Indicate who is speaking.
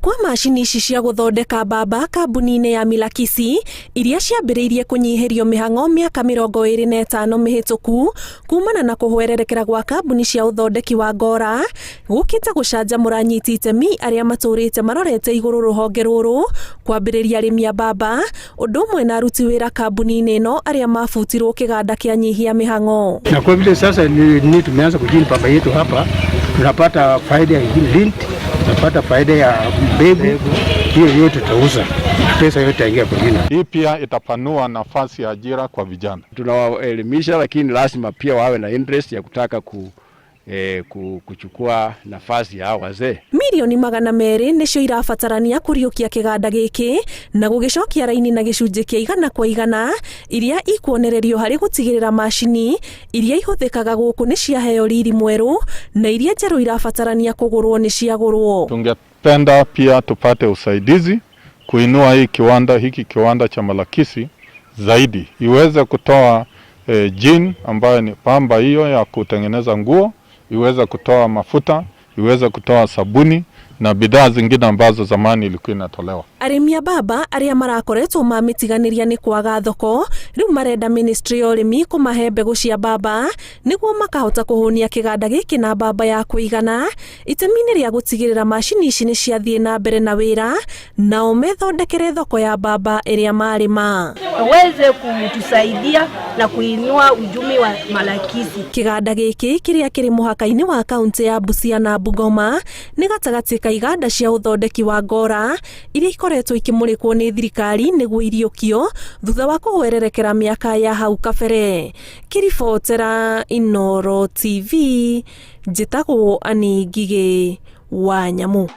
Speaker 1: Kwa macini ici cia gũthondeka mbamba kambuni-inĩ ya Milakisi iria ciambĩrĩirie kũnyihĩrio mĩhang'o mĩaka 25 mĩhĩtũku kumana na kũhwererekera gwa kambuni cia ũthondeki wa ngora gũkĩte gũcanjamũra anyiti itemi arĩa matũrĩte marorete igũrũ rũhonge rũrũ kwambĩrĩria arĩmi a mbamba ũndũ ũmwe na aruti wĩra kambuni-inĩ ĩno arĩa mabutirwo kĩganda kĩa nyihia mĩhang'o.
Speaker 2: Na kwa vile sasa ni tumeanza kujini pamba yetu hapa, tunapata faida ya lint, tunapata faida ya mbegu, hiyo yote tutauza, pesa yote itaingia kwa jina.
Speaker 3: Hii pia itapanua nafasi ya ajira kwa vijana.
Speaker 4: Tunawaelimisha, lakini lazima pia wawe na interest ya kutaka kuchukua nafasi ya wazee.
Speaker 1: Mirioni 200 nĩcio irabatarania kũriũkia kĩganda gĩkĩ na gũgĩcokia raini na gĩcunjĩ kĩa 100% iria ikuonererio harĩ gũtigĩrĩra macini iria ihũthĩkaga gũkũ nĩ ciaheo riri mwerũ na iria njerũ irabatarania kũgũrwo nĩ ciagũrwo.
Speaker 3: Tungependa pia tupate usaidizi kuinua hii kiwanda hiki kiwanda cha Malakisi zaidi iweze kutoa jean ambayo ni pamba hiyo ya kutengeneza nguo, iweze kutoa mafuta, iweze kutoa sabuni na bidhaa zingine ambazo zamani ilikuwa inatolewa.
Speaker 1: Arĩmi a mbamba arĩa marakoretwo mamĩtiganĩria nĩ kwaga thoko rĩu marenda ministry ya ũrĩmi kũmahe mbegũ cia mbamba nĩguo makahota kũhũnia kĩganda gĩkĩ na mbamba ya kũigana itemi-inĩ rĩa gũtigĩrĩra macini ici nĩ ciathiĩ na mbere na wĩra nao methondekere thoko ya mbamba ĩrĩa marĩma.
Speaker 5: Waweze kutusaidia na kuinua uchumi wa Malakisi.
Speaker 1: Kĩganda gĩkĩ kĩrĩa kĩrĩ mũhaka-inĩ wa kaunti ya Busia na Bungoma nĩ gatagatĩ ka iganda cia ũthondeki wa ngora iria ikoretwo ikĩmũrĩkwo nĩ thirikari nĩguo iriũkio thutha wa kũhwererekera mĩaka ya hau kabere. Kĩribotera Inooro TV, njĩtagwo Annie Ngigĩ wa Nyamu.